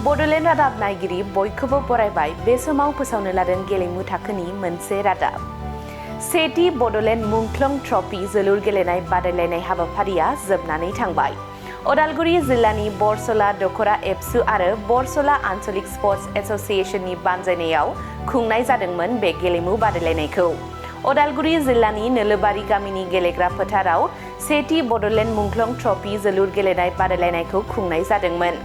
बड'लेण्ड रादाब नायगिरि बयखौबो बरायबाय बे समाव फोसावनो लादों गेलेमु थाखोनि मोनसे रादाब। सेथि बड'लेण्ड मुंख्लं ट्रफी जोलुर गेलेनाय बादायलायनाय हाबाफारिया जोबनानै थांबाय। उदालगुरि जिल्लानि बरसला दखरा एबसु आरो बरसला आन्चलिक स्पर्ट्स एस'सिएशननि बानजायनायाव खुंनाय जादोंमोन बे गेलेमु बादायलायनायखौ। उदालगुरि जिल्लानि नोलोबारि गामिनि गेलेग्रा फोथाराव सेथि बड'लेण्ड मुंख्लं ट्रफी जोलुर गेलेनाय बादायलायनायखौ खुंनाय जादोंमोन।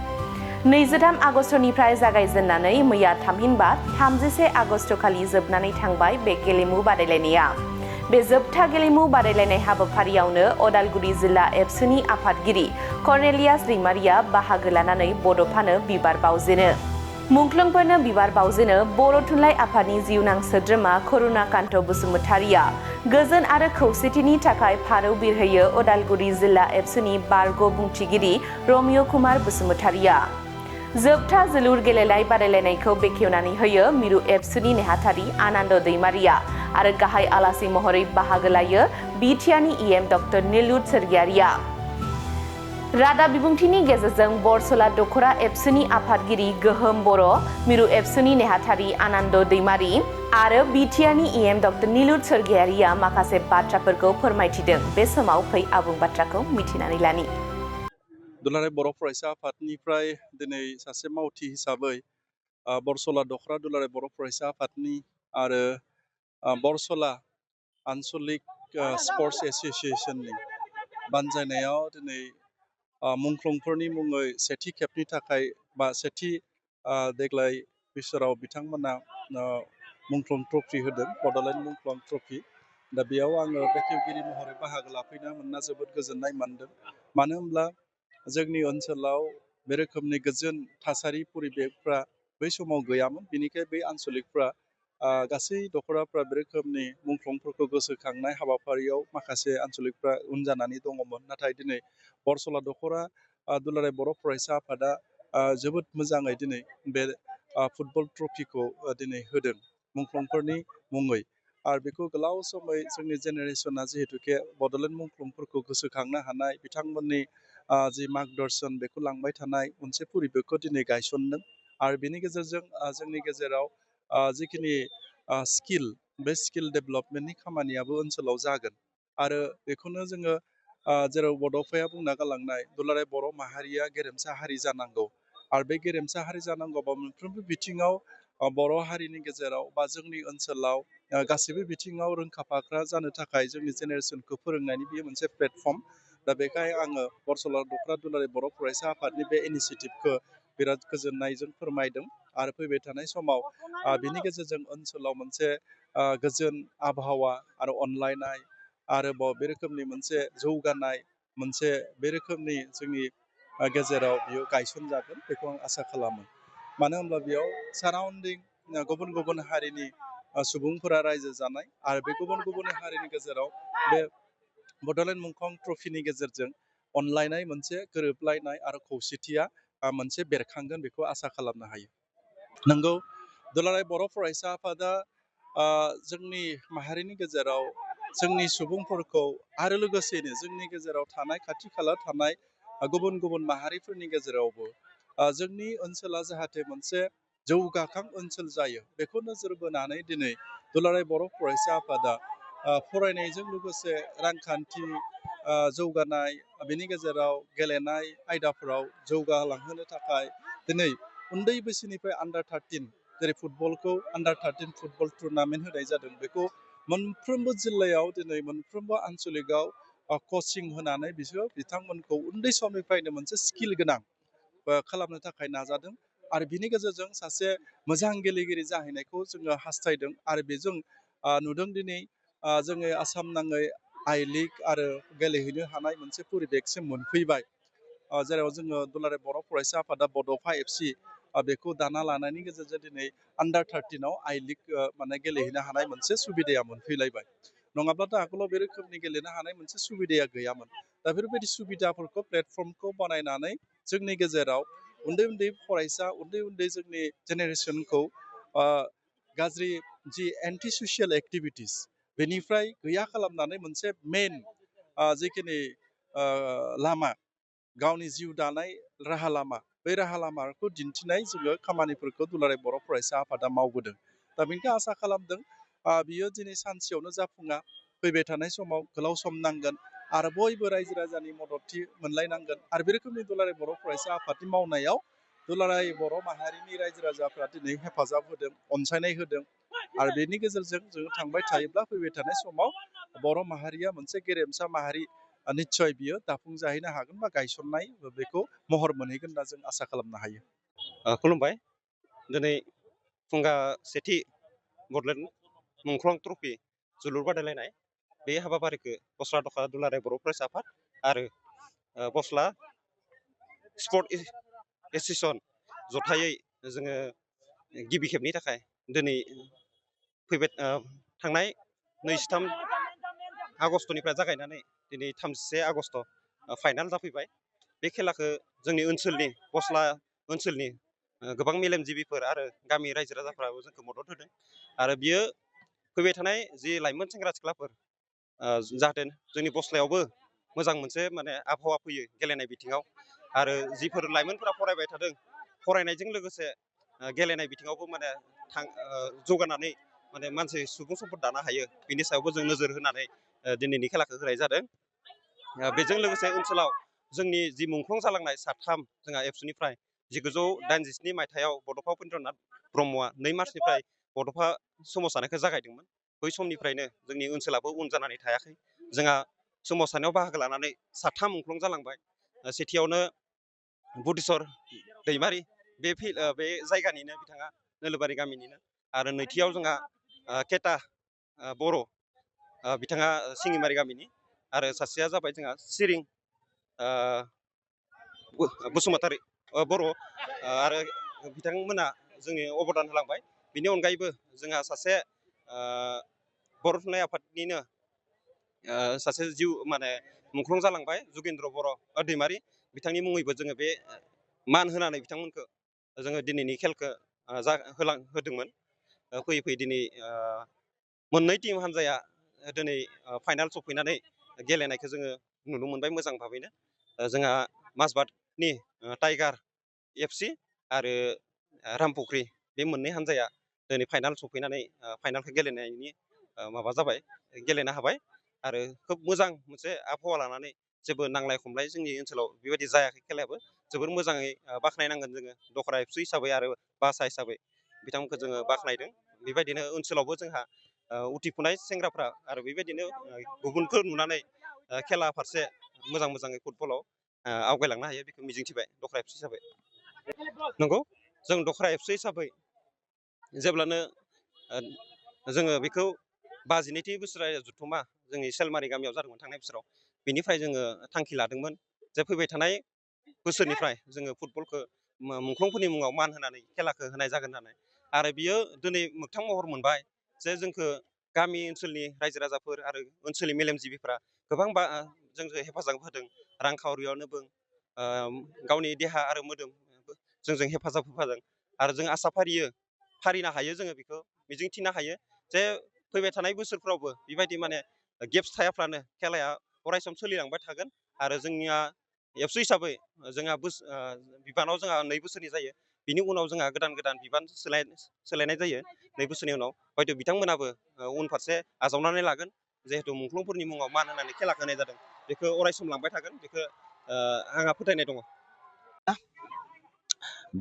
23 आगस्टनिफ्राय जागायजेननानै मैया थामहिनबा 31 आगस्टखालि जोबनानै थांबाय बे गेलेमु बादायलायनाया। बे जोबथा गेलेमु बादायलायनाय हाबाफारियावनो उदालगुरि जिल्ला एबसुनि आफादगिरि कर्नेलियास दैमारिया बाहागो लानानै बड'फानो बिबार बावजेनो। मुंख्लंफोरनो बिबार बावजेनो बर' थुनलाइ आफादनि जिउनां सोद्रोमा करुणाकान्त बसुमतारिया गोजोन आरो खौसेथिनि थाखाय फारौ बिरहोयो उदालगुरि जिल्ला एबसुनि बारग' बुंथिगिरि रमिय' कुमार बसुमतारिया। जोबथा जोलुर गेलेनाय बादायलायनायखौ बेखेवनानै होयो मिरु एबसुनि नेहाथारि आनन्द दैमारिया आरो गाहाय आलासि महरै बाहागो लायो बिटिआरनि इएम डक्टर निलुत सोरगियारिया। रादाब बिबुंथिनि गेजेरजों बरसला दखरा एबसुनि आफादगिरि गोहोम बर', मिरु एबसुनि नेहाथारि आनन्द दैमारि आरो बिटिआरनि इएम डक्टर निलुत सोरगियारिया माखासे बाथ्राफोरखौ फोरमायथिदों। बे समाव फै आबुं बाथ्राखौ मिथिनानै लानि। दुलाराय बर' फरायसा आफादनिफ्राय दिनै सासे मावथि हिसाबै बरसला दखरा दुलाराय बर' फरायसा आफादनि आरो बरसला आन्चलिक स्पर्ट्स एस'सिएशननि बानजायनायाव दिनै मुंख्लंफोरनि मुङै सेथि खेबनि थाखाय बा सेथि देग्लाय बोसोराव बिथांमोना मुंख्लं ट्रफि होदों, बड'लेण्ड मुंख्लं ट्रफि। दा बेयाव आङो बेखेवगिरि महरै बाहागो लाफैनो मोनना जोबोद गोजोननाय मोनदों। मानो होनब्ला जोंनि ओनसोलाव बे रोखोमनि गोजोन थासारि परिबेकफ्रा बै समाव गैयामोन। बेनिखाय बै आन्चलिकफ्रा गासै दखराफ्रा बे रोखोमनि मुंख्लंफोरखौ गोसोखांनाय हाबाफारियाव माखासे आन्चलिकफ्रा उन जानानै दङमोन। नाथाय दिनै बरसला दखरा दुलाराय बर' फरायसा आफादा जोबोद मोजाङै दिनै बे फुटबल ट्रफिखौ दिनै होदों मुंख्लंफोरनि मुङै। आरो बेखौ गोलाव समै जोंनि जेनेरेसना जिहेतुके बड'लेण्ड मुंख्लंफोरखौ गोसोखांनो हानाय बिथांमोननि जि मार्गदर्शन बेखौ लांबाय थानाय मोनसे परिबेकखौ दिनै गायसनदों। आरो बेनि गेजेरजों जोंनि गेजेराव जिखिनि स्किल, बे स्किल डेभेलपमेन्टनि खामानियाबो ओनसोलाव जागोन। आरो बेखौनो जोङो जेराव बड'फाया बुंना गालांनाय दुलाराय बर' माहारिया गेरेमसा हारि जानांगौ। आरो बे गेरेमसा हारि जानांगौबा मोनफ्रोमबो बिथिङाव बर' हारिनि गेजेराव बा जोंनि ओनसोलाव गासैबो बिथिङाव रोंखा-फाखा जानो थाखाय जोंनि जेनेरेसनखौ फोरोंनायनि बेयो मोनसे प्लेटफर्म। दा बेखाय आङो बरसला दखरा दुलाराय बर' फरायसा आफादनि बे इनिसियेटिभखौ बिराद गोजोननायजों फोरमायदों। आरो फैबाय थानाय समाव बिनि गेजेरजों ओनसोलाव मोनसे गोजोन आबहावा आरो अनलायनाय आरोबाव बे रोखोमनि मोनसे जौगानाय मोनसे बे रोखोमनि जोंनि गेजेराव बियो गायसनजागोन बेखौ आं आसा खालामो। मानो होनब्ला बेयाव साराउन्डिं गुबुन गुबुन हारिनि सुबुंफोरा रायजो जानाय आरो बे गुबुन गुबुन हारिनि गेजेराव बे बड'लेण्ड मुंख्लं ट्रफिनि गेजेरजों अनलायनाय मोनसे गोरोबलायनाय आरो खौसेथिया मोनसे बेरखांगोन बेखौ आसा खालामनो हायो। नंगौ, दुलाराय बर' फरायसा आफादा जोंनि माहारिनि गेजेराव जोंनि सुबुंफोरखौ आरो लोगोसेनो जोंनि गेजेराव थानाय खाथि खाला थानाय गुबुन गुबुन माहारिफोरनि गेजेरावबो जोंनि ओनसोला जाहाथे मोनसे जौगाखां ओनसोल जायो बेखौ नोजोर बोनानै दिनै दुलाराय बर' फरायसा आफादा फरायनायजों लोगोसे रांखान्थि जौगानाय, बेनि गेजेराव गेलेनाय आयदाफोराव जौगालांहोनो थाखाय दिनै उन्दै बैसोनिफ्राय आन्डार-13 जेरै फुटबलखौ आन्डार-13 फुटबल टुर्नामेन्ट होनाय जादों। बेखौ मोनफ्रोमबो जिल्लायाव दिनै मोनफ्रोमबो आन्चलिकआव कचिं होनानै बिसोर बिथांमोनखौ उन्दै समनिफ्रायनो मोनसे स्किल गोनां खालामनो थाखाय नाजादों। आरो बिनि गेजेरजों सासे मोजां गेलेगिरि जाहैनायखौ जोङो हास्थायदों। आरो बेजों नुदों दिनै जोङो आसाम नाङै आइ लिग आरो गेलेहैनो हानाय मोनसे परिबेकसिम मोनफैबाय। जेराव जोङो दुलाराय बर' फरायसा आफादा बड'फा एफसि बेखौ दाना लानायनि गेजेरजों दिनै आन्डार-13 आइ लिग माने गेलेहैनो हानाय मोनसे सुबिदाया मोनफैलायबाय। नङाब्लाथ' आगोलाव बे रोखोमनि गेलेनो हानाय मोनसे सुबिदाया गैयामोन। दा बेफोरबायदि सुबिदाफोरखौ प्लेटफर्मखौ बानायनानै जोंनि गेजेराव उन्दै उन्दै फरायसा उन्दै उन्दै जोंनि जेनेरेसनखौ गाज्रि जि एन्टि ससियेल एक्टिभिटिस बेनिफ्राय गैया खालामनानै मोनसे मेन जिखिनि लामा गावनि जिउ दानाय राहा लामा बै राहा लामाखौ दिन्थिनाय जोङो खामानिफोरखौ दुलाराय बर' फरायसा आफादा मावबोदों। दा बेनिखायनो आसा खालामदों बियो दिनै सानसेयावनो जाफुङा, फैबाय थानाय समाव गोलाव सम नांगोन आरो बयबो रायजो राजानि मददथि मोनलायनांगोन आरो बे रोखोमनि दुलाराय बर' फरायसा आफादनि मावनायाव दुलाराय बर' माहारिनि रायजो राजाफ्रा दिनै हेफाजाब होदों, अनसायनाय होदों आरो बेनि गेजेरजों जोङो थांबाय थायोब्ला फैबाय थानाय समाव बर' माहारिया मोनसे गेरेमसा माहारि निस्सय बियो दाफुंजाहैनो हागोन बा गायसननाय बेखौ महर मोनहैगोन होनना जों आसा खालामनो हायो। खुलुमबाय। दिनै फुंगा सेथि बड'लेण्ड मुंख्लं ट्रफि जोलुर बादायलायनाय बे हाबाफारिखौ गस्ला दखा दुलाराय बर' फरायसा आफाद आरो गस्ला स्पर्ट एस'सियेसन जथायै जोङो गिबि खेबनि थाखाय दिनै फैबाय थांनाय 23 आगस्टनिफ्राय जागायनानै दिनै 31 आगस्ट फाइनाल जाफैबाय। बे खेलाखौ जोंनि ओनसोलनि गस्ला ओनसोलनि गोबां मेलेमजिबिफोर आरो गामि रायजो राजाफ्राबो जोंखौ मदद होदों आरो बियो फैबाय थानाय जि लाइमोन सेंग्रा सिख्लाफोर जाहाथे जोंनि गस्लायावबो मोजां मोनसे माने आबहावा फैयो गेलेनाय बिथिङाव आरो जिफोर लाइमोनफोरा फरायबाय थादों फरायनायजों लोगोसे गेलेनाय बिथिङावबो माने जौगानानै माने मानसि सुबुं सम्पद दानो हायो, बिनि सायावबो जों नोजोर होनानै दिनैनि खेलाखौ होनाय जादों। बेजों लोगोसे ओनसोलाव जोंनि जि मुंख्लं जालांनाय साथाम जोंहा एबसुनिफ्राय 1987 मायथाइयाव बड'फा उपेन्द्रनाथ ब्रह्मआ 2 मार्चनिफ्राय बड'फा सोमावसारनायखौ जागायदोंमोन। बै समनिफ्रायनो जोंनि ओनसोलाबो उन जानानै थायाखै। जोंहा सोमावसारनायाव बाहागो लानानै 3 मुंख्लं जालांबाय। सेथियावनो बुद्धेस्वर दैमारि बे जायगानिनो बिथाङा नोलोबारि गामिनिनो आरो नैथियाव जोंहा केटा बर' बिथाङा सिङिमारि गामिनि आरो सासेया जाबाय जोंहा सिरिं बसुमतारी बर' आरो बिथांमोना जोंनि अबदान होलांबाय। बिनि अनगायैबो जोंहा सासे बर' थुनलाइ आफादनिनो सासे जिउ माने मुंख्लं जालांबाय जुगेन्द्र बर' दैमारि, बिथांनि मुङैबो जोङो बे मान होनानै बिथांमोनखौ जोङो दिनैनि खेलखौ होदोंमोन। फैयै फैयै दिनै मोननै टीम हान्जाया दिनै फाइनाल सफैनानै गेलेनायखौ जोङो नुनो मोनबाय मोजां भाबैनो। जोंहा माजबाटनि टाइगार एफसि आरो रामफुख्रि बे मोननै हान्जाया दिनै फाइनाल सफैनानै फाइनालखौ गेलेनायनि माबा जाबाय, गेलेनो हाबाय आरो खोब मोजां मोनसे आबहावा लानानै जेबो नांलाय खमलाय जोंनि ओनसोलाव बेबायदि जायाखै। खेलायाबो जोबोर मोजाङै बाख्नायनांगोन जोङो दखरा एबसु हिसाबै आरो बासा हिसाबै बिथांमोनखौ जोङो बाख्नायदों। बेबायदिनो ओनसोलावबो जोंहा उथिफुनाय सेंग्राफ्रा आरो बेबायदिनो गुबुनखौ नुनानै खेला फारसे मोजाङै फुटबलाव आवगायलांनो हायो बेखौ मिजिंथिबाय दखरा एबसु हिसाबै। नंगौ, जों दखरा एबसु हिसाबै जेब्लानो जोङो बेखौ 52थि बोसोरारि जथुम्मा जोंनि सेलमारि गामियाव जादोंमोन थांनाय बोसोराव, बेनिफ्राय जोङो थांखि लादोंमोन जे फैबाय थानाय बोसोरनिफ्राय जोङो फुटबलखौ मुंख्लंफोरनि मुङाव मान होनानै खेलाखौ होनाय जागोन होननानै। आरो बियो दिनै मोगथां महर मोनबाय जे जोंखौ गामि ओनसोलनि रायजो राजाफोर आरो ओनसोलनि मेलेमजिबिफ्रा गोबां जोंखौ हेफाजाब होदों। रांखावरियावनो बुं, गावनि देहा आरो मोदोम जोंजों हेफाजाब होफादों आरो जों आसा फारिनो हायो, जोङो बेखौ मिजिंथिनो हायो जे फैबाय थानाय बोसोरफ्रावबो बेबायदि माने गेप्स थायाफ्रानो खेलाया अरायसम सोलिलांबाय थागोन। आरो जोंनिया एबसु हिसाबै जोंहा बिबानाव जोंहा 2 बोसोरनि जायो, बिनि उनाव जोंहा गोदान बिबान सोलायनाय जायो 2 बोसोरनि उनाव। हयथ' बिथांमोनाबो उनफारसे आजावनानै लागोन, जिहेतु मुंख्लंफोरनि मुङाव मान होनानै खेलाखौ होनाय जादों बेखौ अरायसम लांबाय थागोन, बेखौ आंहा फोथायनाय दङ।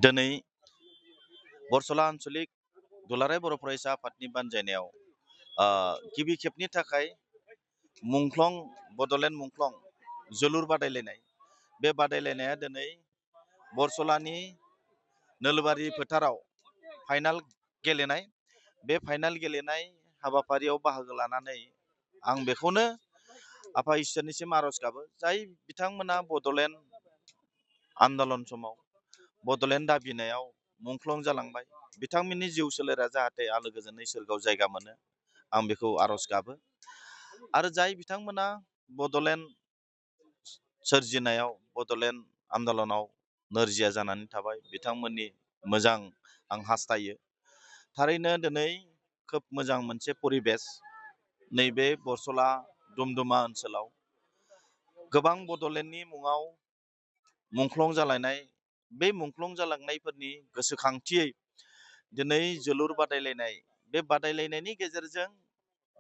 दिनै बरसला आन्सलिक दुलाराय बर' फरायसा आफादनि बानजायनायाव गिबि खेबनि थाखाय मुंख्लं बड'लेण्ड मुंख्लं जोलुर बादायलायनाय, बे बादायलायनाया दिनै बरसलानि नोलोबारि फोथाराव फाइनाल गेलेनाय। बे फाइनाल गेलेनाय हाबाफारियाव बाहागो लानानै आं बेखौनो आफा इसोरनिसिम आर'ज गाबो, जाय बिथांमोना बड'लेण्ड आन्दलन समाव बड'लेण्ड दाबिनायाव मुंख्लं जालांबाय, बिथांमोननि जिउ सोलेरा जाहाथे आलो गोजोनै सोरगोआव जायगा मोनो, आं बेखौ आर'ज गाबो। आरो जाय बिथांमोना बड'लेण्ड सोरजिनायाव बड'लेण्ड आन्दलनाव नोरजिया जानानै थाबाय, बिथांमोननि मोजां आं हास्थायो। थारैनो दिनै खोब मोजां मोनसे परिबेस, नैबे बरसला दुमदुमा ओनसोलाव गोबां बड'लेण्डनि मुङाव मुंख्लं जालायनाय बे मुंख्लं जालांनायफोरनि गोसोखांथियै दिनै जोलुर बादायलायनाय, बे बादायलायनायनि गेजेरजों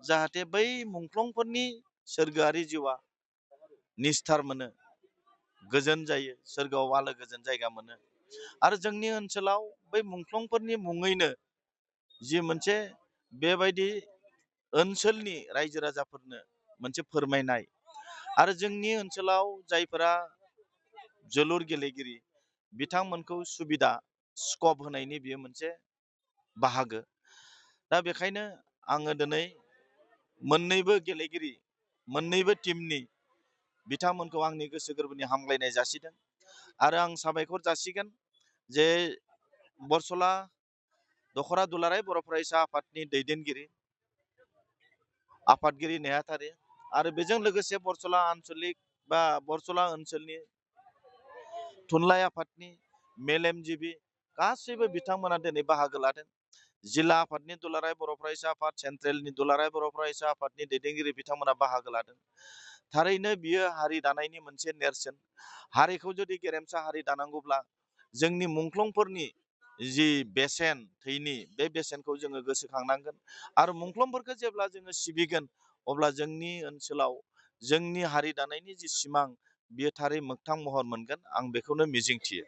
जाहाथे बै मुंख्लंफोरनि सोरगोआरि जिउआ निस्थार मोनो, गोजोन जायो, सोरगोआव आलो गोजोन जायगा मोनो। आरो जोंनि ओनसोलाव बै मुंख्लंफोरनि मुङैनो जि मोनसे बेबायदि ओनसोलनि रायजो राजाफोरनो मोनसे फोरमायनाय, आरो जोंनि ओनसोलाव जायफोरा जोलुर गेलेगिरि बिथांमोनखौ सुबिदा स्कप होनायनि बेयो मोनसे बाहागो। दा बेखायनो आङो दिनै मोननैबो गेलेगिरि, मोननैबो टीमनि बिथांमोनखौ आंनि गोसो गोरबोनि हामलायनाय जासिदों। आरो आं साबायखर जासिगोन जे बरसला दख'रा दुलाराय बर' फरायसा आफादनि दैदेनगिरि आफादगिरि नेहाथारि आरो बेजों लोगोसे बरसला आन्चलिक बा बरसला ओनसोलनि थुनलाइ आफादनि मेलेमजिबि गासैबो बिथांमोना दिनै बाहागो लादों। जिल्ला आफादनि दुलाराय बर' फरायसा आफाद, सेन्ट्रेलनि दुलाराय बर' फरायसा आफादनि दैदेनगिरि बिथांमोना बाहागो लादों। थारैनो बियो हारि दानायनि मोनसे नेरसोन। हारिखौ जुदि गेरेमसा हारि दानांगौब्ला जोंनि मुंख्लंफोरनि जि बेसेन थैनि, बे बेसेनखौ जोङो गोसोखांनांगोन। आरो मुंख्लंफोरखौ जेब्ला जोङो सिबिगोन अब्ला जोंनि ओनसोलाव जोंनि हारि दानायनि जि सिमां बियो थारै मोगथां महर मोनगोन, आं बेखौनो मिजिंथियो।